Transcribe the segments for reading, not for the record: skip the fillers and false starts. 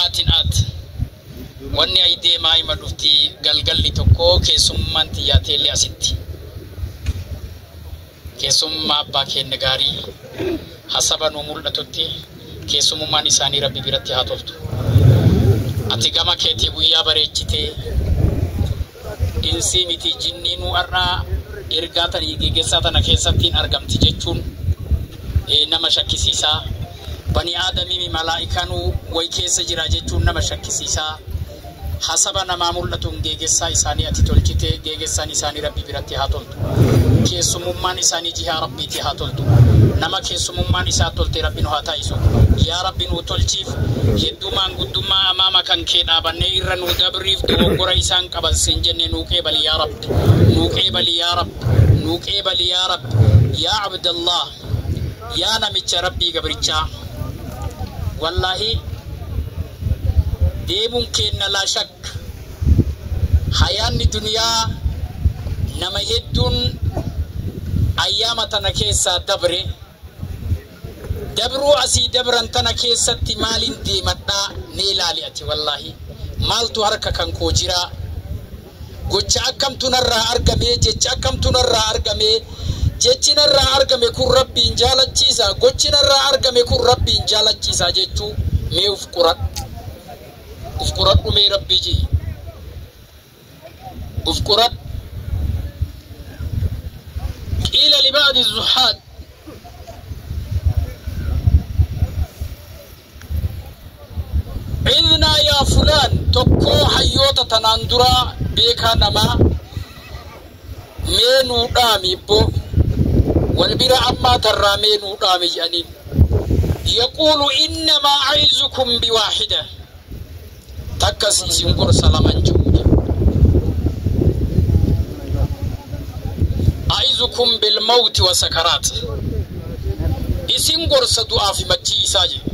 Aatin aat wanni ay deemaa hima dhufti galgalli tokko keessummaan xiyyaatellee asitti keessummaa abbaa keenya gaarii hasaba nuu mul'atutti keessummaan isaanii rabbi biratti haa toltu. Ati gama keetii guyyaa bareechitee insii miti jinnii nuu har'aa ergaa tanii geggeessaa tana keessatti argamti jechuun nama shakkisiisaa. Bani aadamii malaa'ikanuu way keessa jira jechuun nama shakkisiisaa. Hasaba namaa mul'atuun geggeessaa isaanii ati tolchite geggeessaan isaanii rabbi biratti haa toltu. Keessumummaan isaanii jihaa rabbiitti haa toltu. Nama keessumummaan isaa tolte rabbi nu haa taa'isu. Yaa rabbi nu tolchiif hedduu maanguddummaa amaama kan kee dhaabannee irra nu dabriif dogoggora isaan qaban siin jenne nuu qeebali yaa rabbi. Nuu qeebali yaa rabbi. Nuu qeebali yaa rabbi. Yaa Abdallah. Yaa namicha rabbii gabrichaa. Wallaahi deemuun keenna laa shakka. Hayaanni duniyaa nama hedduun ayyaama tana keessaa dabre. Dabruu asii dabran tana keessatti maaliin deemadhaa ni ilaali ati wallaahi. Maaltu harka kan koo jiraa? Gocha akkamtu narraa argamee jecha akkamtu narraa argamee jechi narraa argame kun rabbiin jaalachiisa gochi narraa argame kun rabbiin jaalachiisa jechuu mee uf qoradhu. Uf qoradhu mee rabbii jii. Uf qoradhu. Qiila libaadi zuhaad. Idnaa yaa fulaan tokkoo hayyoota tanaan duraa beekaa namaa mee nuu dhaami ibboo wal bira ammaa tarraa mee nuu dhaami jedhaniin. Yaquulu innamaa a'izukum biwaahida takkas isin gorsa laman jiru jedhu. A'izukum bilmawti wa sakaraat isin gorsa du'aa fi machii isaa jedhu.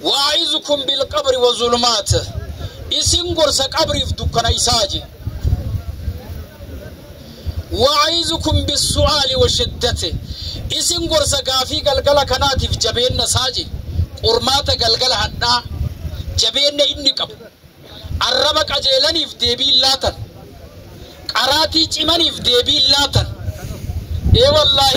وأعيذكم بالقبر والظلمات إسن قرص قبر في دكان إساجي وأعيذكم بالسؤال وشدته إسن قرص قافي قلقل كناتي في جبين ساجي قرمات قلقل حتى جبين إني قبر الربك أجيلاني في ديبي لاتن قراتي جماني في ديبي لاتن إيه والله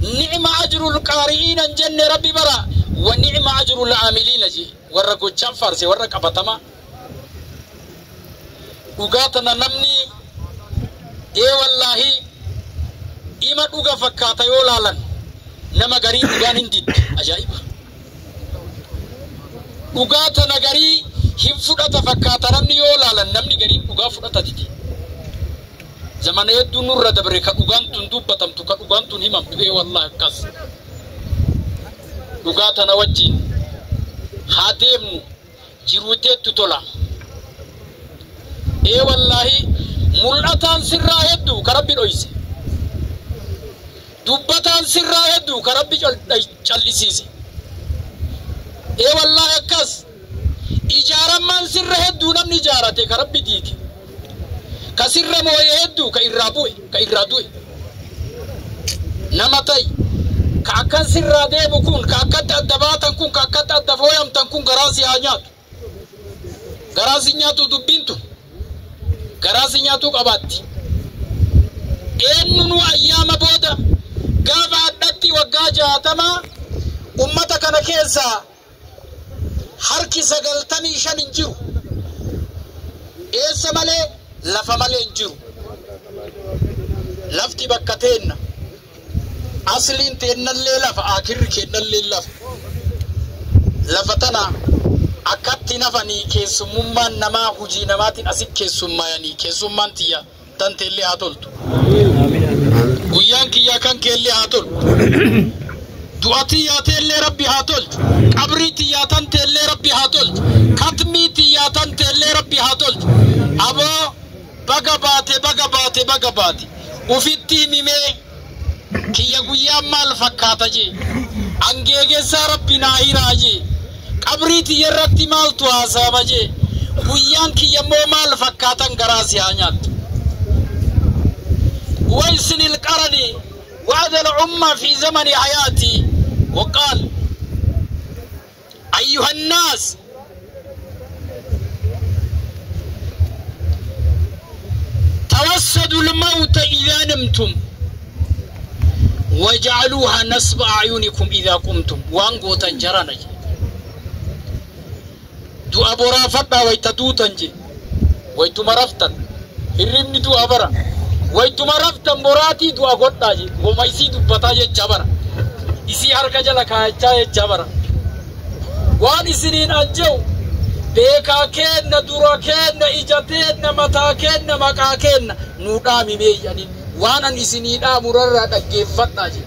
نعم أجر القارئين الجنة ربي برا ونعم أجر العاملين جي ورقو تشان فارسي ورق أبتما وقاتنا نمني إيه والله إما دوغا فكاتا يولالا نما غري دوغان هندد أجائب وقاتنا غري هم فدتا فكاتا نمني يولالا نمني غري دوغا فدتا ديدي زمان يدو نور دبريكا دوغان تندوبتم توكا دوغان تنهمم إيه والله كاس dhugaa tana wajjin haa deemnu jiruuteettu tola. Ee wallaahi mul'ataan sirraa hedduu ka rabbi dhoyse. Dubbataan sirraa hedduu ka rabbi callisiise. Ee wallaahi akkas ijaarammaan sirra hedduu namni ijaarate ka rabbi diige. Ka sirra mooyee hedduu ka irraa bu'e ka irraa du'e. Nama ta'i. Ka akkan sirraa deemu kun ka akkatti adda baatan kun ka akkatti adda fooyamtan kun garaa si haa nyaatu. Garaa si nyaatu dubbiin tun garaa si nyaatuu qabaatti. Eenyu nu ayyaama booda gaafa addatti waggaa 60 ummata kana keessaa harki 95 hin jiru. Eessa malee lafa malee hin jiru. Lafti bakka teenna. Asliin teennallee lafa akirri keennallee lafa. Lafa tana akkatti nafanii keessummaan namaa hojii namaatiin asi keessummaayanii keessummaan tiyya tan teellee haa toltu. Guyyaan kiyyaa kan keellee haa toltu. Du'a tiyyaa teellee rabbi haa tolchu. Qabrii tiyyaa tan teellee rabbi haa tolchu. Katmii tiyyaa tan teellee rabbi haa tolchu. Aboo baga baate baga baate baga baate. Ufitti himimee kiyya guyyaan maal fakkaata jee angeegessaa rabbi naa hiraa jee qabrii tiyya irratti maaltu haasa'ama jee guyyaan kiyya immoo maal fakkaatan garaa si haa nyaattu. ويسن القرني وعد الأمة في زمن حياتي وقال تشهدوا الموت إذا نمتم وجعلوها نصب أعينكم إذا قمتم وانقو تنجرنا دعا برافتا ويتدوتن جي ويتمرفتن هرمني دعا برا ويتمرفتن مراتي دعا قطا جي وما يسي دبتا جي جبرا يسي حركة جلکا جي جبرا وان سنين أنجو بيكا كين دورا كين إجتين متا كين مكا كين نودامي مي يعني وانا نسنين أمرر دقيفتنا جي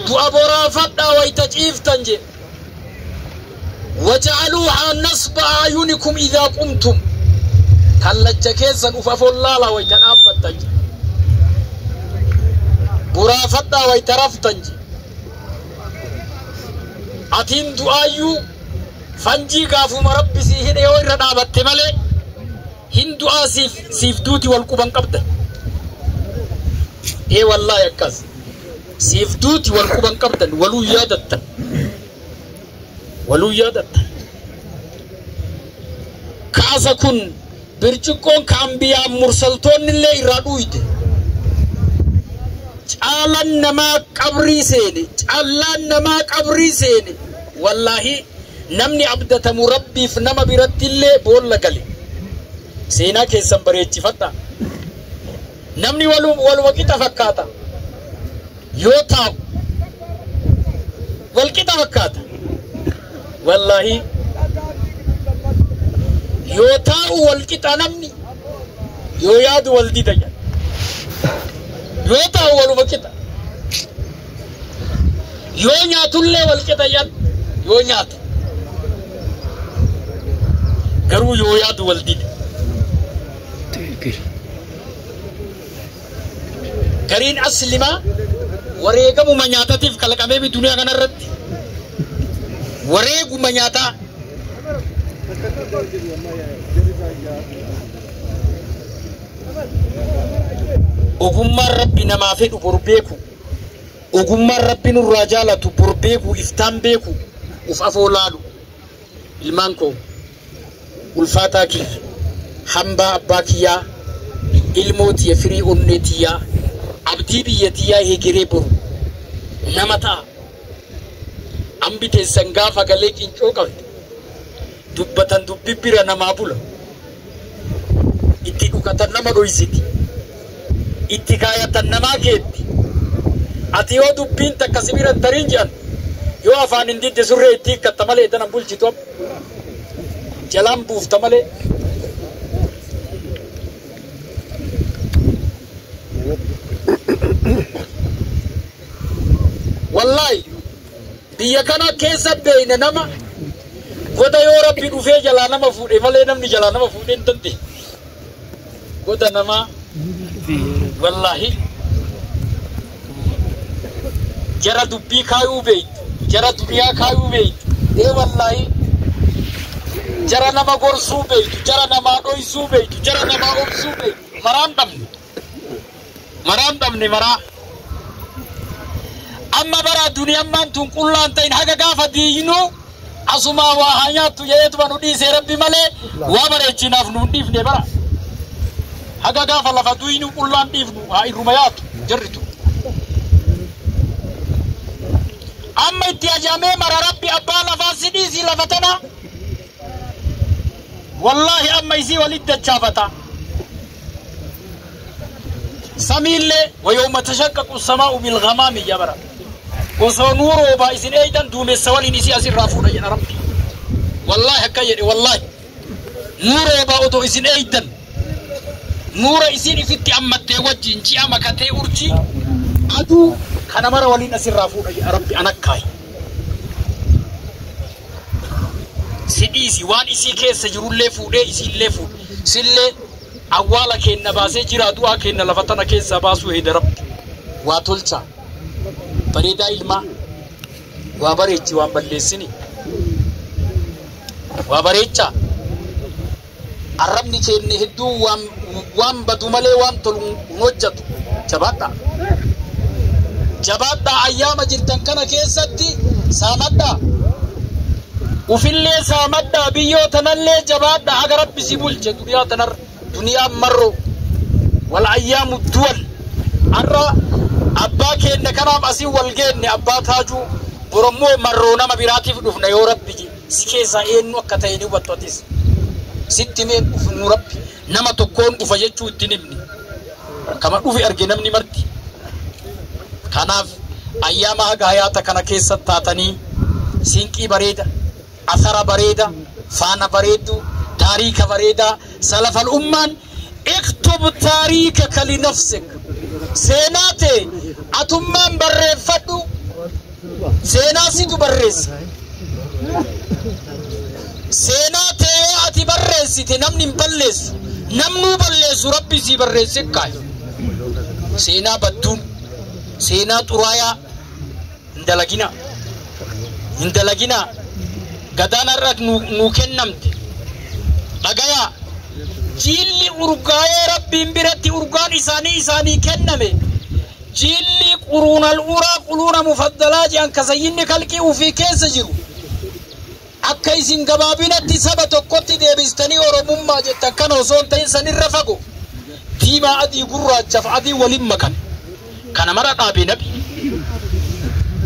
دعا برافتا ويتجيفتن جي وجعلوها نصب أعينكم إذا قمتم كالجكيزا أفف الله ويتنابتن برافتا ويترفتن أتين دعايو فنجي غافو مربي سيهن يوير نابت مالي هن دعا سيف دوتي والقبان قبدا إيه والله يكاز سيف دوتي والقبان قبدا ولو يادتن ولو يادت كاسا كن برجكون كامبيا مرسلتون اللي رادويد چالن نما قبري سيني چالن نما قبري سيني والله نمني عبدة مربي فنما برت اللي بول لقلي سينا كيسن بريتش فتا نمني ولو وقتا فكاتا يوتا والكتا فكاتا والله يوتاو والكتا نمني يوياد والدي دجا يوتاو والوكتا يونياتولي والكتا يد يونيات غرو يوياد والدي غرين أسلما وريغمو منياتاتيف كالكامي بدنيا كنرت wareeguma nyaataa ogummaan rabbi namaa fedhu bor beeku ogummaan rabbi nurraa jaalatu bor beeku iftaan beeku uf afoo laalu ilmaan koo ulfaataa kiyya hambaa abbaa kiyyaa ilmoo tiyya firii onnee tiyyaa abdii biyya tiyyaa hegeree boru nama ta'a ambi teessan gaafa galee qincoo qabde dubbatan dubbi bira namaa bula itti dhugatan nama dhoysiti itti kaayatan namaa keetti ati yoo dubbiin takka si bira hin tarin jedhan yoo afaan hin didde surree itti hiikkatta malee tanan bulchitu jalaan buufta malee. Wallaahi biyya kana keessa beeyne nama goda yoo rabbi dhufee jalaa nama fuudhe malee namni jalaa nama fuudhee hin dandeenye. Goda namaa wallaahi jara dubbii kaayuu beeytu jara duniyaa kaayuu beeytu ee wallaahi jara nama gorsuu beeytu jara namaa dhoysuu beeytu jara namaa obsuu beeytu maraan dhabne maraa. Amma bara duniyaan maantun qullaan ta'in haga gaafa diinu asuma waa haa nyaattu jedheetuma nu dhiisee rabbi malee waa bareechinaaf nu dhiifne bara. Haga gaafa lafa duynu qullaan dhiifnu haa irruma yaatu jarritu. Amma itti ajamee mara rabbi abbaa lafaa si dhiisii lafa tana. Wallaahi amma isii walitti dachaafata. Samiillee wayooma tashaqqaqu samaa'u bilghamaami yaa bara. Osoo nuuroo isin eeydan duumessa waliin isii asirraa fuudha jedha rabbi. Wallaahi akka jedhe wallaahi. Nuuroo otoo isin eeydan nuura isin ifitti ammattee wajjin ji'a makatee urjii aduu kana mara waliin asirraa fuudha jedha rabbi anakkaayi. Si dhiisi waan isii keessa jirullee fuudhee isiillee fuudhe sillee awwaala keenna baasee jira du'aa keenna lafa tana keessaa baasuu heeda rabbi. Waa tolchaa. Bareedaa ilmaa waa bareechi waan balleessini waa bareechaa arrabni keenne hedduu waan badu malee waan tolu hin hojjetu jabaadhaa jabaadhaa ayyaama jirtan kana keessatti saamadhaa ufillee saamadhaa biyyoo tanallee jabaadhaa haga rabbi si bulche duniyaa tanarra duniyaan marroo Wal ayyaamu duwal. Har'a abbaa keenya kanaaf asii wal geenne abbaa taajuu borommoo marroo nama biraatiif dhufna yoo rabbi si keessaa eenyu akka ta'e ni hubattu atis. Sitti mee dhufnu rabbi nama tokkoon dhufa jechuu ittiin himni. Kama dhufe arge namni marti. Kanaaf ayyaama haga hayaata kana keessa taatanii siinqii bareeda, asara bareeda, faana bareedduu, taariika bareedaa, salafal ummaan iktub taariikaka linafsik. Seenaa ta'e atummaan barreeffadhu, seenaa situ barreessa. Seenaa ta'e yoo ati barreessite namni hin balleessu, namnuu balleessu rabbi sii barreesse kaayu. Seenaa badduun, seenaa xuraayaa hin dalaginaa. Hin dalaginaa. Gadaan har'a nuu kennamte. Dhagayaa. Jiilli urgaa'ee rabbiin biratti urgaan isaanii kenname. Jiilli quruunal uraa quluuna mufaddalaa jedhan ka sayyidni kalqii ufii keessa jiru. Akka isin gabaabinatti saba tokkotti deebistanii Oromummaa jettan kana osoo hin ta'in sanirra fagoo. Diimaa adii gurraachaaf adii waliin makan. Kana mara dhaabee nabi.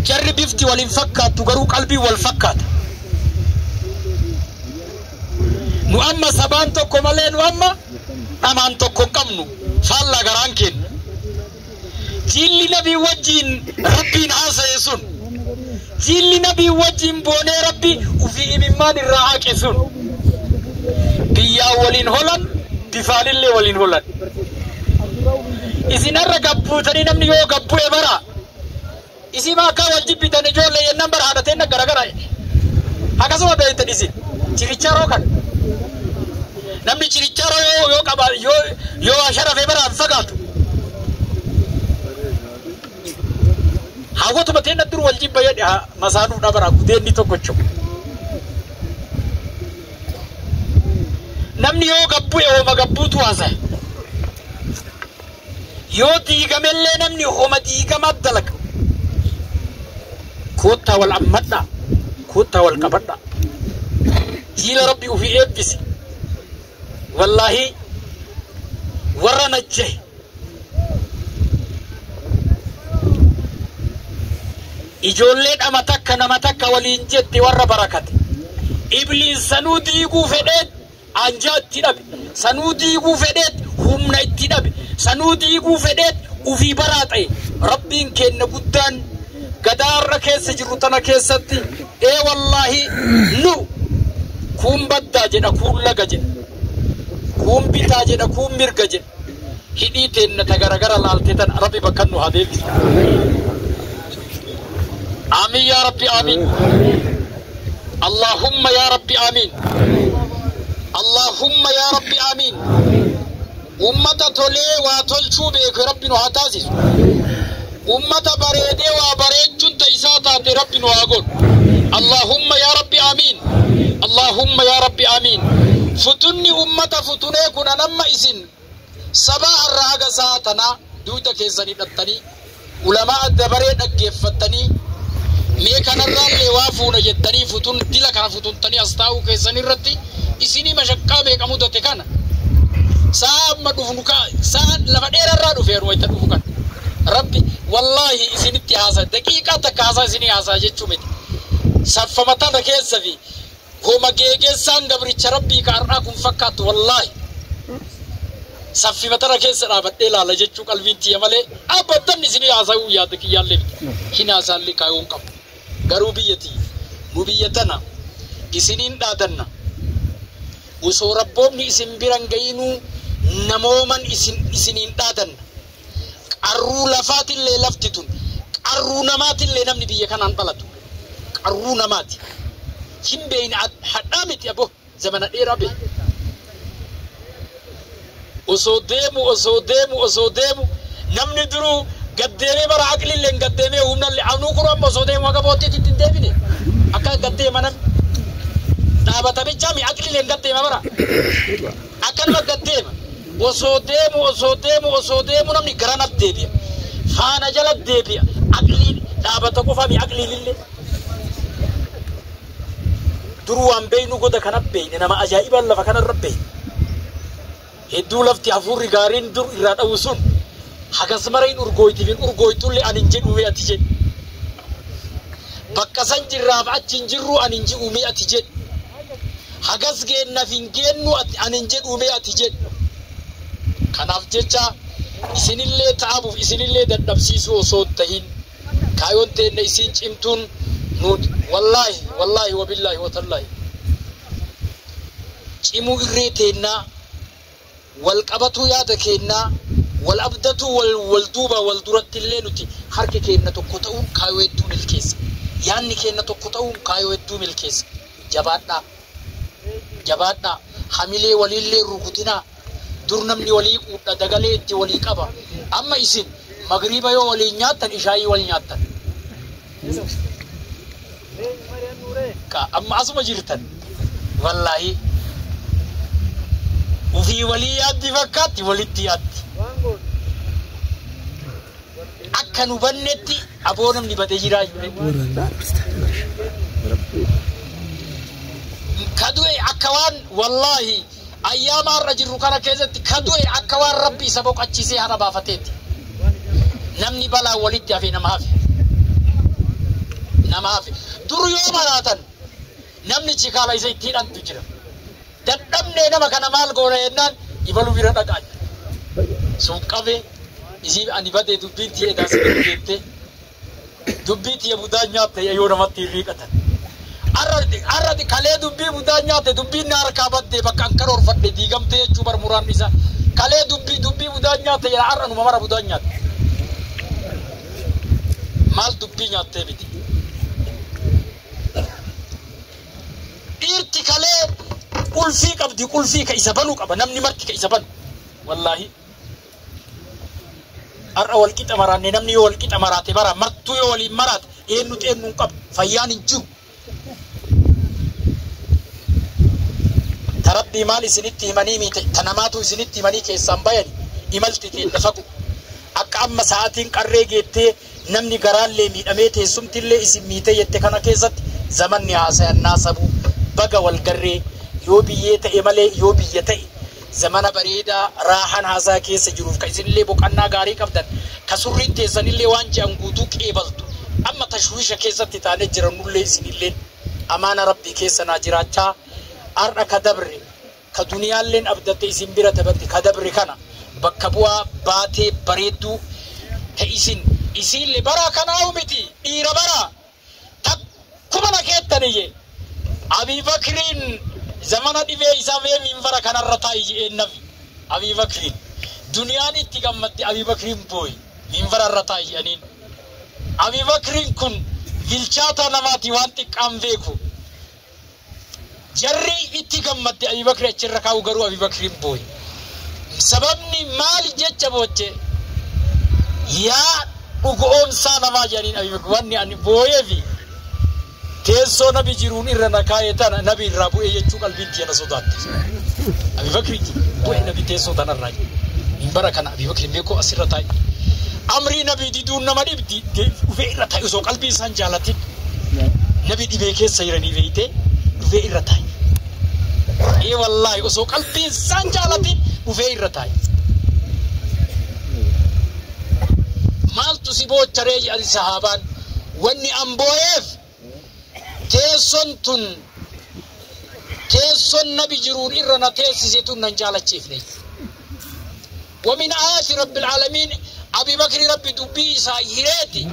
Jarri bifti waliin fakkaattu garuu qalbii wal fakkaata. Nu amma sabaan tokko malee nu amma dhamaan tokko hin qabnu faallaa garaan kenna. Jiilli nabii wajjiin rabbiin haasa'e sun. Jiilli nabii wajjiin boonee rabbi ufii imimmaan irraa haqe sun. Biyyaa waliin holan bifaanillee waliin holan. Isin har'a gabbuutanii namni yoo gabbu'e bara. Isin akka wal jibbitan ijoollee yennaan bara haadhateen garagara. Akkasuma beektan isin chirichaaroo kan. Namni chirichaaroo yoo qaba yoo sharafee bara hin fagaatu. Hawwatuma ta'e dur wal jibba jedhe masaanuudha bara gudeenni tokkocho. Namni yoo gabbu'e hooma gabbuutu haasa'e. Yoo diigamellee namni hooma diigamaa dalaga. Koottaa wal ammadhaa. Koottaa wal qabadhaa. Jiila rabbi ufii eebbise. Wallaahi warra najjahe. Ijoollee dhama takka nama takka waliin jette warra barakate. Ibliis sanuu diiguu fedheet anjaa itti dhabe. Sanuu diiguu fedheet humna itti dhabe. Sanuu diiguu fedheet ufii baraa ta'e. Rabbiin kenna guddaan gadaarra keessa jirru tana keessatti ee wallaahi nu kuun baddaa jedha kuun laga jedha. Kuun bitaa jedha kuun mirga jedha. Hidhii teenna ta garagara laalte tan rabbi bakka nu haa deebisu. Amiin yaa Rabbi amiin. Allahumma yaa Rabbi amiin. Allahumma yaa Rabbi amiin. Ummata tolee waa tolchuu beeku Rabbi nu haa taasisu. Ummata bareedee waa bareechuun ta'isaa taate Rabbi nu haa godhu. Allahumma yaa Rabbi amiin. Allahumma yaa Rabbi amiin. Futunni ummata futunee kun anamma isin sabaa har'a haga sa'a tanaa duuta keessanii dhattanii ulamaa dabaree dhaggeeffattanii mee kanarraallee waa fuuna jettanii futun dila kana futuntanii as taa'uu keessan irratti isinii mashaqqaa meeqa mudate kana. Sa'a amma dhufnu sa'a lafa dheerarraa dhufe yeroo itti dhufu kana. Rabbi wallaahi isinitti haasa daqiiqaa takka haasaa isinii haasaa jechuu miti. Saffama tana keessa fi homa geegeessaan gabricha rabbii ka har'aa kun fakkaattu wallaahi. Saffima tana keessa dhaabadhee laala jechuu qalbiin tiyya malee dhaabbattan isinii haasa'uu yaada kiyyaallee miti. Hin haasaallee kaayuu hin qabu. Garuu biyyati nu biyya tana isiniin dhaadanna. Osoo rabboomni isin biran gayinuu namooman isiniin dhaadanna. Qarruu lafaatillee lafti tun qarruu namaatillee namni biyya kanaan dhalatu. Qarruu namaati. Hin beeyne hadhaa miti aboo zamana dheeraa beeku. Osoo deemu namni duruu gaddeemee bara aqlillee gaddeemee humnallee anuu kun amma osoo deemu haga boottiitti hin deebine akka gaddeema namni dhaabata bichaa mi aqlillee gaddeema bara akkanuma gaddeema osoo deemu namni garanat deebi'a faana jala deebi'a aqlii dhaabata qofa mi aqliilillee duruu waan beeynu goda kana beeyne nama ajaa'ibaan lafa kanarra beeyne. Hedduu lafti hafuurri gaariin dur irraa dha'u sun hagas mara hin urgooytiif hin urgooytullee ani hin jedhu mee ati jedhi. Bakka san jirraaf achi hin jirru ani hin ji'u mee ati jedhi. Hagas geennaaf hin geennu ani hin jedhu mee ati jedhi. Kanaaf jecha isinillee ta'amuuf isinillee dadhabsiisuu osoo hin tahin kaayoon teenna isiin cimtuun nuti wallaahi wallaahi wabillaahi watallaahi cimuu irree teennaa wal qabatuu yaada keennaa wal abdatuu wal duuba wal duratti illee nuti harki keenna tokko ta'uun kaayoo hedduu milkeessa. Yaanni keenna tokko ta'uun kaayoo hedduu milkeessa. Jabaadhaa. Jabaadhaa. Hamilee waliillee rukutinaa. Dur namni walii quudha dagalee itti walii qaba. Amma isin magriiba yoo waliin nyaattan ishaayii wal nyaattan. Amma asuma jirtan. Wallaahi. Ufii walii yaaddi fakkaatti walitti yaaddi. Akka nu bannetti aboo namni badee jiraa jiru. Kadu'e akka waan wallaahi ayyaama har'a jirru kana keessatti kadu'e akka waan rabbi isa boqochiisee hara baafateeti. Namni balaa walitti hafe nama hafe. Nama hafe. Dur yoo maraatan namni chikaala isa itti hidhantu jira. Dadhabnee nama kana maal goona jennaan ibaluu bira dhaqaa jira. Sun qabee isii ani badee dubbiin tiyee daasii deemtee dubbii tiyee budaa nyaatte yoo namatti hin riiqatan. Arra kalee dubbii budaa nyaatte dubbiin na harkaa baddee bakka an karoorfadhe diigamtee jechuu bar muraan isaa. Kalee dubbii budaa nyaatte jedha arra numa mara budaa nyaatte. Maal dubbii nyaattee miti. Dhiirti kalee qulfii qabdi qulfii ka isa banuu qaba namni marti ka isa banu. Wallaahi. Har'a wal qixa maraanne namni yoo wal qixa maraate bara martuu yoo waliin maraate eenyu xeennu hin qabu fayyaan hin jiru. Tarabbii maal isinitti himanii miite tanamaatu isinitti himanii keessaan bayani imalti ta'e faqu. Akka amma sa'aatiin qarree geettee namni garaallee miidhamee teessumtillee isin miite jette kana keessatti zamanni haasayannaa sabuu baga wal garree yoo biyyee ta'e malee yoo biyya ta'e. Zamana bareedaa raahan haasaa keessa jiruuf ka isinillee boqonnaa gaarii qabdan ka surriin teessanillee waan je'an guutuu qeebaltu amma tashwiisha keessatti taanee jirannullee isinillee amaana rabbii keessa naa jiraachaa har'a ka dabre ka duniyaalleen abdatte isin bira taphatti ka dabre kana bakka bu'aa baatee bareedduu ta isin isiillee baraa kanaa miti dhiira baraa takkuma na keettaniyye Abii Bakriin zamana dhibee isaa mee minbara kanarra taa'i jedheen nabi Abii Bakriin duniyaan itti gammadde Abii Bakriin booyi minbara irra taa'i jedhaniin. Abii Bakriin kun bilchaataa namaati waan xiqqaan beeku. Jarri itti gammadde Abii Bakri achirra kaa'u garuu Abii Bakriin booyi. Sababni maali jecha booche yaa dhugoomsaa namaa jedhaniin Abii Bakri wanni ani booyeefi teessoo nabi jiruun irra na kaa'e tana nabi irraa bu'ee jechuu qalbiin tiyya na sodaatte. Abii Bakri bu'ee nabi teessoo tanarraa jedhe. Minbara kana Abii Bakri beekoo asirra taa'e. Amrii nabi diduun nama dhibdi dhufee irra taa'e osoo qalbii isaan jaalatin. Nabi dhibee keessa jiranii beeytee dhufee irra taa'e. Ee wallaahi osoo qalbii isaan jaalatin dhufee irra taa'e. Maaltu si boocharee jedhan sahaabaan wanni an boo'eef teessoon tun teessoon nabi jiruun irra na teessise tun nan jaalachiifne. ومن آيات رب العالمين أبي بكر ربي دبي إسا هيرتي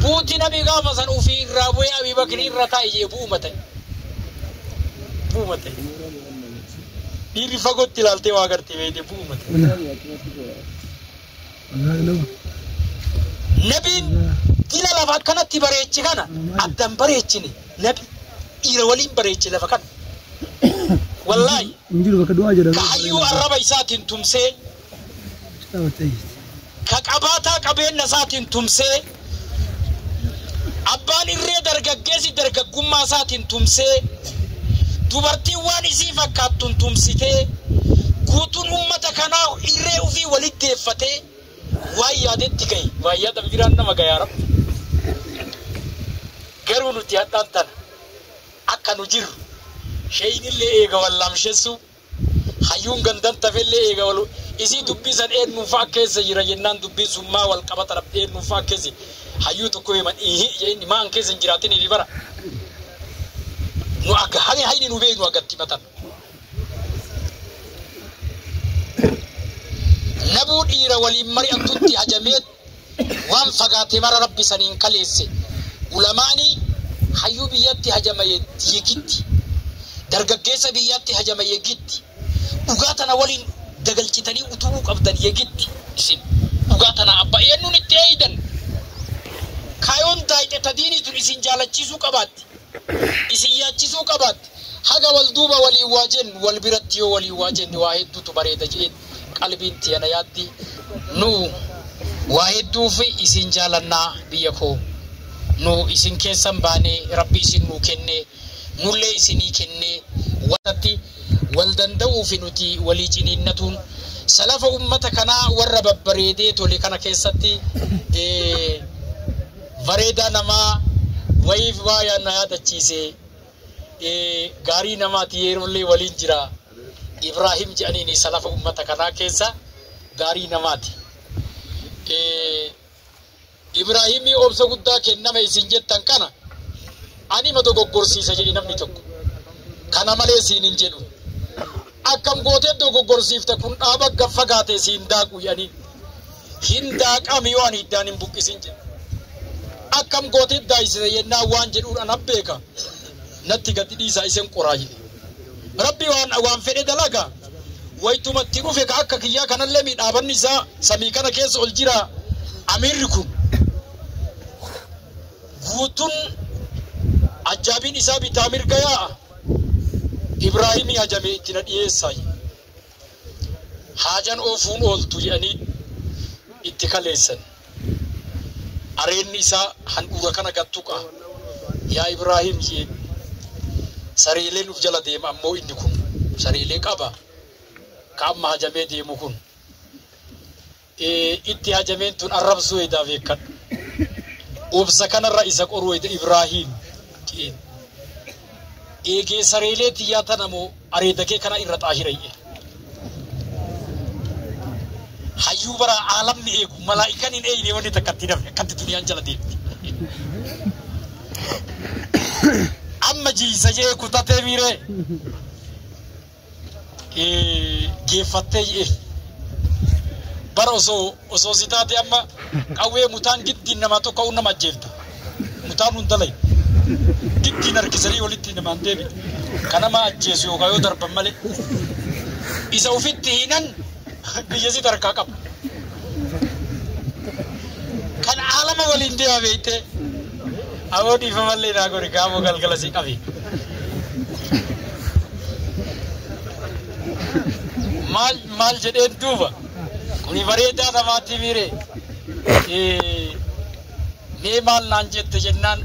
بوتي نبي غافة وفي الرابوي أبي بكر الرتاي بومته بومته dhiirri fagootti ilaaltee waa agartee beekte bu'uumate. Nabiin dila lafa akkanatti bareechi kana addan bareechine nabi dhiira waliin bareeche lafa kana. Wallaahi. Ka hayyuu arraba isaatiin tumsee ka qabaataa qabeenya isaatiin tumsee abbaan irree dargaggeessi dargaggummaa isaatiin tumsee dubartiin waan isii fakkaattuun tumsitee guutuun uummata kanaa irree ofii walitti deeffatee waan yaadetti gahe waan yaada biraan nama gahaa rabbi. Garuu nuti hadhaan tana akka nu jirru sheeyinillee eega wallaamshessu Hayyuun gandan tafellee eega walu isii dubbisan eenyuun fa'aa keessa jira jennaan dubbiin sun maa wal qabata eenyuun fa'aa keessa hayyuu tokko himan ihi maan keessa hin jiraatin ifi bara. Nu akka hani hayni nu beeknu agatti matan. Nabuu dhiira waliin mari'attutti hajamee waan fagaate mara rabbi saniin kaleesse. Ulamaanii hayyuu biyyatti hajama yegitti. Dargaggeessa biyyatti hajama yegitti. Dhugaa tana waliin dagalchitanii utubuu qabdan yegitti isin. Dhugaa tana abbaa eenyuun itti eeydan. Kaayoon daa'ita diinii tun isin jaalachiisuu qabaatti. Isin yaachisuu qabaatti. Haga wal duuba waliin waa jennu wal biratti yoo waliin waa jenne waa hedduutu bareeda jedheen qalbiin tiyana yaaddi. Nu waa hedduuf isin jaalannaa biyya koo. Nu isin keessan baanee rabbi isin nuu kennee nullee isinii kennee wantatti wal danda'uuf nuti walii ciniinnatuun salafa ummata kanaa warra babbareedee tole kana keessatti bareedaa namaa wayiif waa na yaadachiise gaarii namaati yeroollee waliin jira Ibraahim jedhaniin salafa ummata kanaa keessa gaarii namaati. Ibraahimii obsa guddaa kenname isin jettan kana ani ma dogoggorsiisa jedhe namni tokko. Kana malee siin hin jedhu. Akkam gootee dogoggorsiifta kun dhaaba gaffagaate siin daaqu jedhanii. Hin daaqami yoo ani hiddaan hin buqqisin jedhu. Akkam gootee daayisise yennaa waan jedhuun an abbeeka. Natti gadi dhiisaa isin qoraa jedhe. Rabbi waan fedhe dalaga. Waytumatti dhufe ka akka kiyyaa kanallee miidhaabanni isaa samii kana keessa ol jira amiirri kun. Guutuun ajaabiin isaa bitaa mirga yaa'a. Ibraahimii hajamee itti na dhiyeessaa. Haajan oofuun ooltu jedhanii itti kaleessan. Areenni isaa handhuura kana gattuqa. Yaa Ibraahim jee sariileen uf jala deema ammoo inni kun sariilee qaba. Ka amma hajamee deemu kun. Itti hajameen tun arrabsuu edaa beekadhu. Obsa kanarra isa qoruu eda Ibraahim jeen. Eegee sareelee tiyyaa tana moo areeda kee kana irra xaahirayye. Hayyuu bara aalamni eegu malaa'ikaan hin eegne wanni takka itti dafne akkatti duniyaan jala deemti. Amma jiisa jee kutatee miiree geeffattee jee bara osoo si taate amma qawwee mutaan giddiin namaa tokko ka'uun nama ajjeefta. Mutaan hun dalai. Giddiin harkisanii walitti namaan deebi'u. Kan nama ajjeesu yookaan yoo darban malee. Isa ofitti hinan biyya si tarkaa qaba. Kan aalama waliin deema beektee aboo dhiifamallee naa godhi gaamoo galgala si qabi. Maal jedheen duuba kuni bareedaa namaatti miiree mee maal naan jette jennaan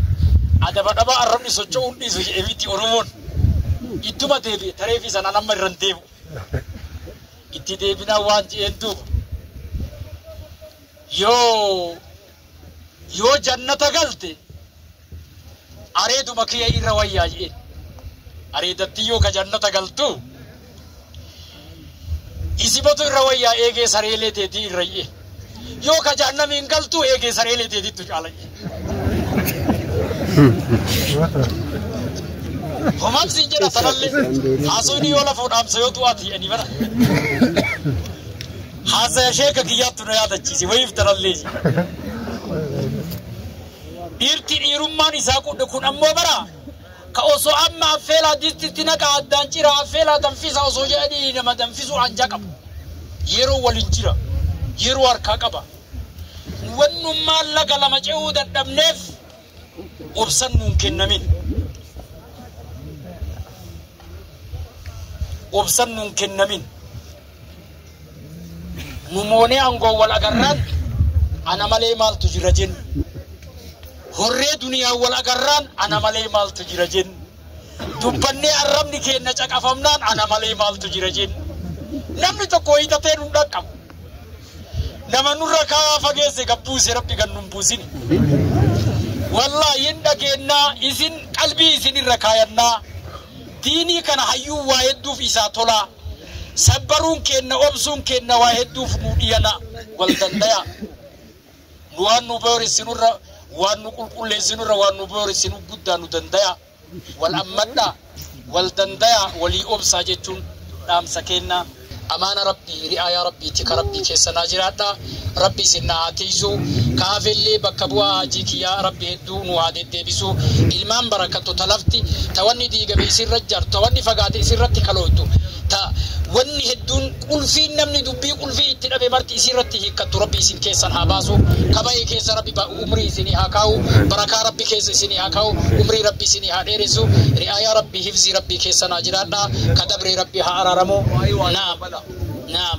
adaba dhaba arrabni socho'uun dhiisu jedhee miti Oromoon ittuma deebi'e tareefi sanaan amma irra hin deebi'u. Itti deebinaa waan jedheen duuba yoo jannata galte areeduma kiyya irra wayyaa jedheen areedatti yoo ka jannata galtu isibatu irra wayyaa eegee sareelee teetii irra jedheen yoo ka jahannamiin galtu eegee sareelee teetiittu caala jedheen. Homaan siin jedha tanallee haasofni yoo lafoo dhaamsa yoo du'aati jedhanii bara. Haasaya sheeka kiyyaattu na yaadachiise wayiif tanallee. Dhiirti dhiirummaan isaa qudhe kun ammoo bara ka osoo amma affeelaa distitti naqa addaan cira affeelaa danfisa osoo jedhanii nama danfisuu anjaa qabu. Yeroo waliin jira yeroo harkaa qaba. Wannummaan laga lama ce'uu dadhabneef obsan nuun kennamin. Obsan nuun kennamin. Nu moonee aangoo wal agarraan ana malee maaltu jira jennu. Horree duniyaa wal agarraan ana malee maaltu jira jennu. Dubbannee arrabni keenya caqafamnaan ana malee maaltu jira jennu. Namni tokko hiixatee nu dhaqqabu. Nama nurra kaa'aa fageesse gabbuuse rabbi kan nun buusini. Wallaahi hin dhageenyaa isin qalbii isin irra kaayannaa. Diinii kana hayyuu waa hedduuf isaa tolaa. Sabbaruun keenna, obsuun keenna waa hedduuf nu dhiyana. Wal dandaya. Nu waan nu booressinurra, waan nu qulqulleessinurra, waan nu booressinu guddaa nu dandaya. Wal ammadha, wal dandaya, walii obsaa jechuun dhaamsa kenna. Amaana Rabbii, ri'aayaa Rabbii, tika Rabbii keessa naa jiraadha. Rabbi isin na haa tiisu. Kaafillee bakka bu'aa hajii kiyyaa Rabbi hedduu nu haa deddeebisu. Ilmaan barakattu ta lafti ta wanni diigame isirra jartu, ta wanni fagaate isirratti kalooytu, ta wanni hedduun qulfiin namni dubbii qulfii itti dhabe marti isirratti hiikkattu Rabbi isin keessan haa baasu. Kaba'ee keessa Rabbi umrii isinii haa kaa'u. Barakaa Rabbi keessa isinii haa kaa'u. Umrii Rabbi isinii haa dheeressu. Ri'aayaa Rabbi, hifzii Rabbii keessa naa jiraadha. Ka dabree Rabbi haa araaramu. Naam. Naam.